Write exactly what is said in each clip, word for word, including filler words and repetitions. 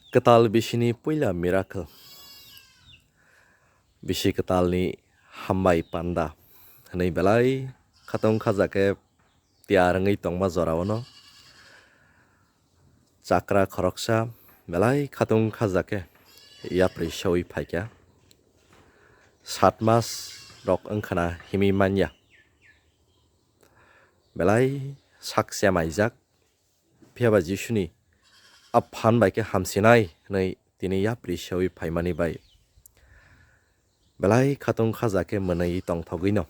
Kwtal bisini puila miracle. Bisi kwtalni hambai panda hwnwi belai khatung khaja khe tiyar wngwi tongma jorao no chakra khoroksa belai khatung khaja khe yapri sewi phaikha. Sat mas rok wngkhana himwi manya. Belai sak chemaijak. Phiya ba Jisuni a phan bai khe hamsinai hwnwi tini yapri sewi phaimani bai belai khatung khaja khe mwnwi tongthogwino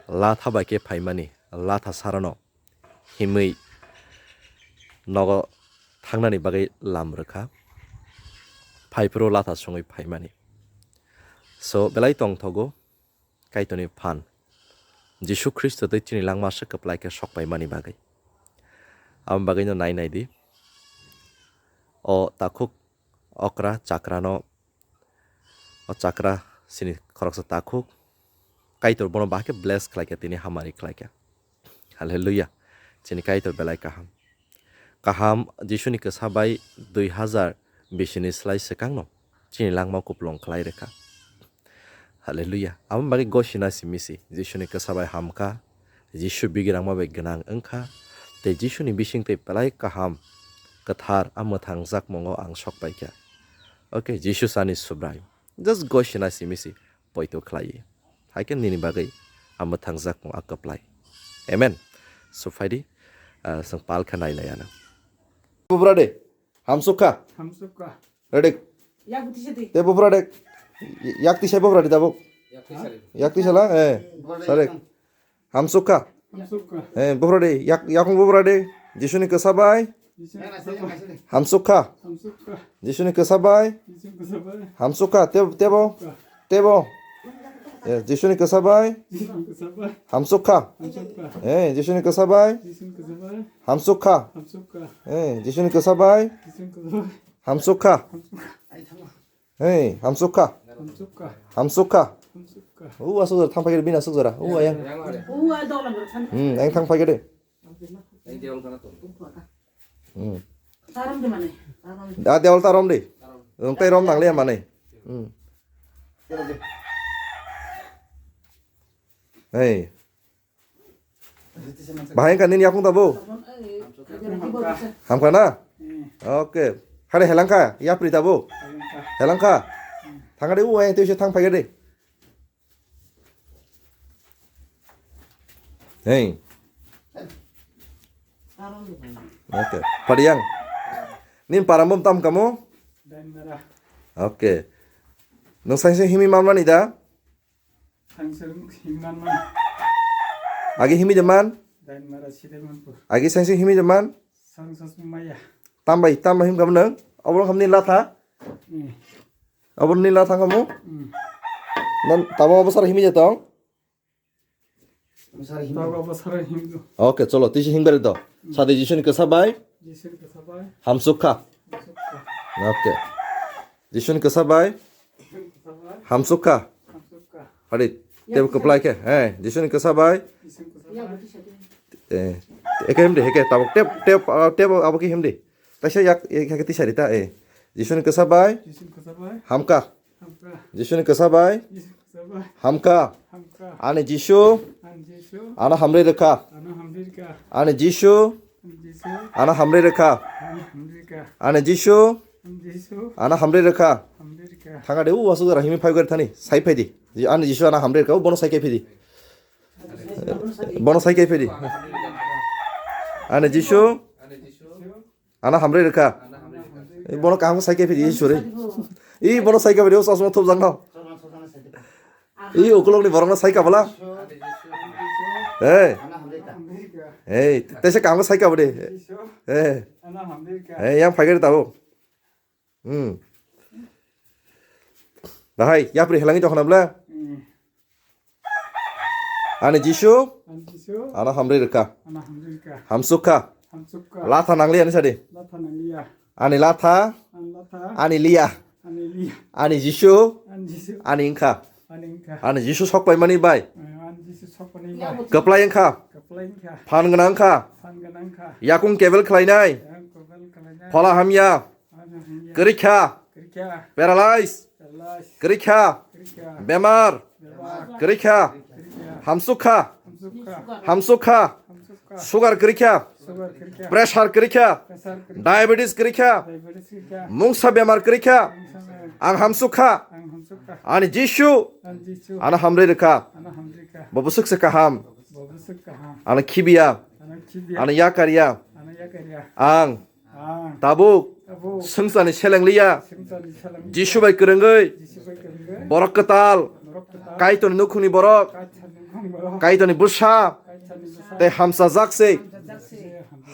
latha bai khe phaimani latha sarano himwi nogo thangnani bagwi lam rwkha, phaiphuru latha songwi phaimani. So, belai tongthogo. Kaitorni phan. Jisu Khristo tei chini langma aswk kwplai khe sok paimani bagwi. Aboni bagwino nai nai di. O takhuk okra chakrano, o chakra chini khoroksa takhuk. Kaitor bono bahai khe bless khlai kha, tini hamari khlai kha. Hallelujah. Chini Kaitor belai kaham. Kaham Jisuni kwsa bai dui hazar bisini slai swkangno chini langmao kupulung khlai rwkha. Hallelujah. Aboni bagwi gosina simi si Jisuni kwsa bai hamkha, Jisu bigirangma bai gwnang wngkha, tei Jisuni bising tei belai kaham, kwthar a mwthang jakmungo ang sok paikha. Okay, Jisu sani Subrai. Just gosina simi si poito khlai. Hai khe nini bagwi a mwthang jakmung a kwplai. Amen. So phai di, ah, chwng pal khe nai lai ano. Bubra de, hamsukha. Hamsukha. Ready? Yak tisa di. Te bubra de. Yak tisa bubra di tabuk. Yak tisa la, eh. Bubra de sare. Hamsukha. Hamsukha. Eh, bubra de. Yak, yakung bubra de. Jisuni kwsa bai. Jisuni kwsa bai. Hamsukha. Hamsukha. Jisuni kwsa bai. Jisuni kwsa bai. Hamsukha. Te, tebo. Hamsukha. Tebo. Eh, Jisuni kwsa bai. Jisuni kwsa bai. Hamsukha. Hamsukha. Eh, Jisuni kwsa bai. Jisuni kwsa bai. Hamsukha. Hamsukha. Eh, Jisuni kwsa bai. Jisuni kwsa bai. Hamsukha. Hamsukha. Hei, hamsukha. Hamsukha. Hamsukha. Hamsukha. U asuk jora thang paikhe bini asuk jora. U ayang. U ay dog lam thang. Hmm, ayang thang paikhe de. Ayang dewal kana to. Hmm. Tarom de mane. Tarom. Da dewal tarom de. Tarom. Rong tai rom nang le mane. Hmm. Hei. Bahai wngkha nini yakung tabuk? Hamkha na? Hmm. Okay. Hade helangkha, yapri tabuk? Helangkha. Helangkha? Hmm. Thangade u ayang tei se thang phaikhe de. Hey. Okay. Padiyang. Nin parambom tam kamu? Dainmara. Okay. Nung sangseng himi manmani da? Sangseng himman man. Agi himi de man? Dainmara Sidemanpur. Agi sangseng himi de man? Sangsas maya. Tambai, tambai him kamu nang? Abro hamni latha? Hmm. Abro ni latha kamu? Hmm. Nan tabo abosar himi de tong? Tabo abosar him do. Okay, cholo, tisi him bere do. Hmm. Sadi Jisuni kwsa bai? Jisuni kwsa bai. Hamsukha. Hamsukha. Okay. Jisuni kwsa bai? Jisuni kwsa bai. Hamsukha. Hamsukha. Hadi, tebo kwplai khe. He, Jisuni kwsa bai. Jisuni kwsa bai. Eh, eke himdi, eke tabuk tep, tep, ah, tep abo ki himdi. Taisa yak, yak, yak tisa rita, eh. Jisuni kwsa bai. Jisuni kwsa bai. Hamka. Hamka. Jisuni kwsa bai. Jisuni kwsa bai. Hamka. Hamka. Ani Jisu. Ani Jisu. Ano hamri rwkha. Ano hamri rwkha. Ani Jisu. Ani Jisu. Ano hamri rwkha. Ano hamri rwkha. Ani Jisu. Ani Jisu. Ano hamri rwkha. Hamri rwkha. Thangade u wasu jora himi phai gari thani. Sai phai di. Ji ani Jisu ano hamri rwkha. U bono sai kai phai di. Bono sai kai phai di. Ani Jisu. Ani Jisu. Ano hamri rwkha. Ano hamri rwkha. Ei, bono kaham sai kai phidi, ei, sorry. Ei, bono sai kai phidi, o chosma thupjak no. Ei, ukulok ni borok no sai kai bwla. Hey. Hey, tesa kaham sai kai phidi. Hey. Hey, yang phai kai tabuk. Hmm. Bahai, yapri helangi tokona bwla. Hmm. Ani Jisu. Ani Jisu. Ano hamri rwkha. Ano hamri rwkha. Hamsukha. Hamsukha. Latha nangli ani sadi. Latha nangliya. Ani latha. Ani latha. Ani liya. Ani liya. Ani Jisu. Ani Jisu. Ani wngkha. Ani wngkha. Ani Jisu sok paimani bai. Eh, ani Jisu sok paimani bai. Kwplai wngkha. Kwplai wngkha. Phan gwnang wngkha. Phan gwnang wngkha. Yakung kebel khlainai. Yakung kebel khlainai. Phola hamya. Phola Kwrwi kha. Paralyze. Kwrwi kha. Bemar. Kwrwi kha. Hamsuk kha. Hamsuk kha. Sugar kwrwi kha. Pressure kwrwi kha. Diabetes kwrwi kha. Mungsa bemar kwrwi kha. Ang hamsuk kha. Ani Jisu. Ano hamrwi rwkha. Bo bwswk se kaham. Ano khibiya. Ano yakarya. Ang. Tabuk. Swngcharni seleng liya. Jisu bai kwrwngwi. Borok kwtal. Kaitorni nukhungni borok. Kaitorni bwsa. Tei hamsajak se.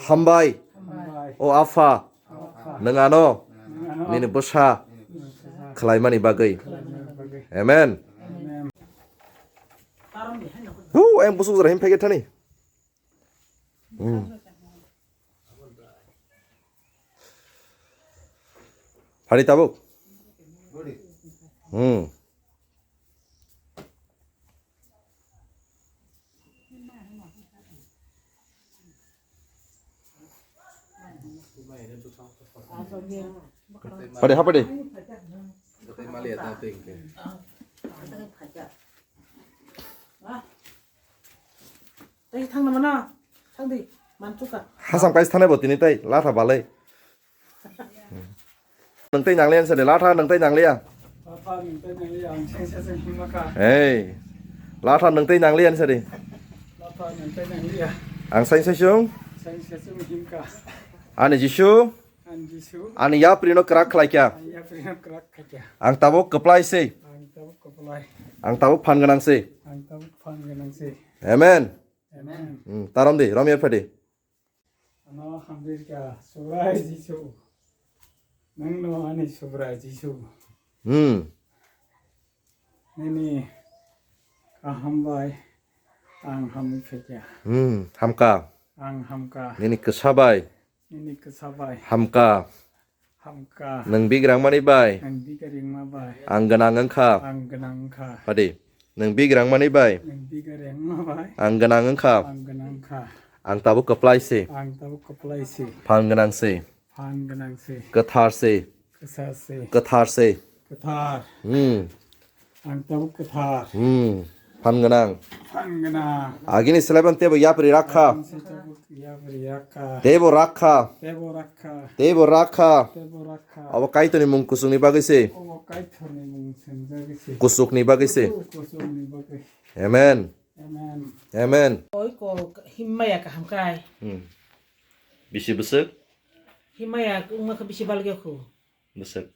Hambai. O Apha. Nwng ano. Nini bwsa. Khlaimani bagwi. Amen. Hu, ayang busuk jora him packet thani. Hmm. Hari tabuk. Hmm. Pade, ha pade. Tei thangna mano, thangdi, manchuka. Hasam kaisa thanai bo tini tei latha balai. Nwng tei nangliya sadi, latha nwng tei nangliya. Latha nwng tei nangliya, ang sengsa seng himlaka. Hey, latha nwng tei nangliya sadi. Latha nwng tei nangliya. Ang sengsa sung. Sengsa sung himka. Ani Jisu. Ang Jisu. Ani yaprino kwrak khlaikha. Ang yaprino kwrak khaikha. Ang tabuk kwplai se. Ang tabuk kwplai. Ang tabuk phan gwnang se. Ang tabuk phan gwnang se. Amen. Amen. Hmm, tarom di, rom yar phadi. Ano hamrika Subrai Jisu. Nangno ani Subrai Jisu. Hmm. Nini kaham bai ang hamwi phaikha. Hmm, hamka. Ang hamka. Nini kwsa bai. Nini kwsa bai. Hamka. Hamka. Nwng bigrang mani bai. Nwng bigrang ma bai. Ang gwnang wngkha. Ang gwnang wngkha. Padi. Nwng bigrang mani bai. Nwng bigrang ma bai. Ang gwnang wngkha. Ang gwnang wngkha. Ang tabuk kwplai se. Ang tabuk kwplai se. Phan gwnang se. Phan gwnang se. Kwthar se. Kwthar se. Kwthar se. Kwthar. Hmm. Ang tabuk kwthar. Hmm. Phan gwnang. Phan gwnang. Agini selai ban tebo yapri rakha. Ang se tabuk yapri rakha. Tebo rakha. Tebo rakha. Tebo rakha. Tebo rakha. Abo Kaitorni mung kuchukni bagwi se. Obo Kaitorni mung swngjagwi se. Kuchukni bagwi se. Kuchukni bagwi. Amen. Amen. Amen. Oi ko himmaya kaham kai. Hmm. Bisi bwswk? Himmaya wngma khe bisi balgya khu. Bwswk.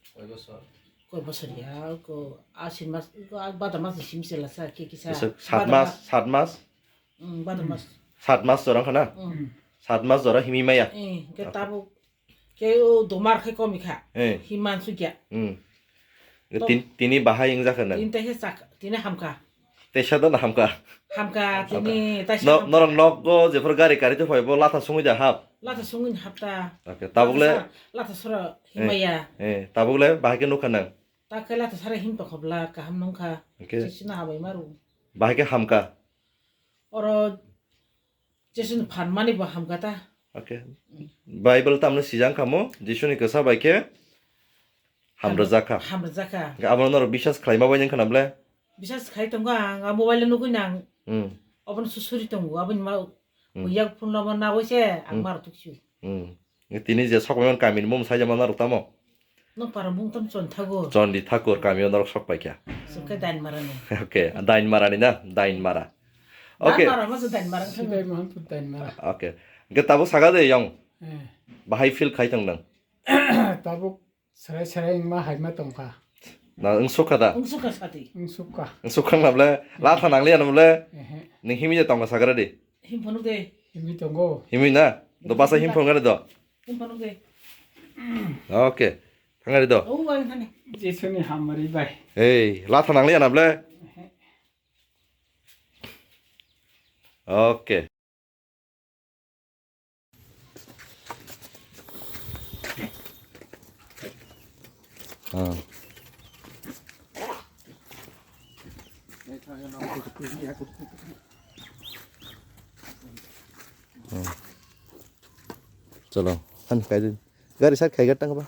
Koi bosor ya, ko asin mas, ko bada mas sim se la sa, ke kisa. Bwswk, sat mas, sat mas? Mm, bada mas. Sat mas jora khana? Mm. Sat mas jora himi maya? Eh, ke tabuk, ke o domar khe komi kha. Eh. Himan sukya. Mm. Tin-, tini bahai wngjakha na? Tin taisa chak, tini hamka. Teisa dono hamka. Hamka, tini taisa. No, hamka. Norok nogo jephru gari kari tongphai bo latha sungwi da hap. Latha sungwi hapta. Okay, tabuk le? Latha sora, latha sora himaya. Eh, eh, tabuk le bahai khe nukha nang? Ta khe latha sara him tongkha bla kaham nungkha. Okay. Sisina habai maru. Bahai khe hamka. Oro Jisu ni phan mani bo hamka ta. Okay. Bible tamni sijang kamo, Jisu ni kwsa bai khe hamrwjak kha. Hamrwjak kha. Abono norok biswas khlaima bai wngkha na ble? Biswas khai tongo ang, a mobile nugui nang. Hmm. Obono susuri tongo, aboni ma Hmm. Yak phone lama nagoi se, ang Hmm. Mar tuksu. Hmm. Tini je sok maiman kamini mum sai jama narok tamo? Nokpara mung tam Chon Thakur. Chondi Thakur kamio norok sok paikha. Sokhe Dainmarani. Okay, Dainmarani na? Dainmara. Okay. Dainmara, masa Dainmara wngkha. Sibai Mahampur Dainmara. Okay. Hwnkhe tabuk saka de yong. Eh. Bahai feel khai tong nang. Tabuk serai serai wngma haima tongkha. Na wngsukha da? Wngsukha sati. Wngsukha. Wngsukha na ble, latha nangliya na ble. Ehe. Nung himi de tongkha sakra di. Him phunuk de. Himi tongo. Himi na? Do basa him phunuk de do. Him phunuk de. Okay. Thangari do. O, ang thani. Jesuni hamari bai. Hey, latha nangliya na ble? Ehe. Okay. Ah. Hmm. Chalo, han kai din. Gari side kai gatang ba.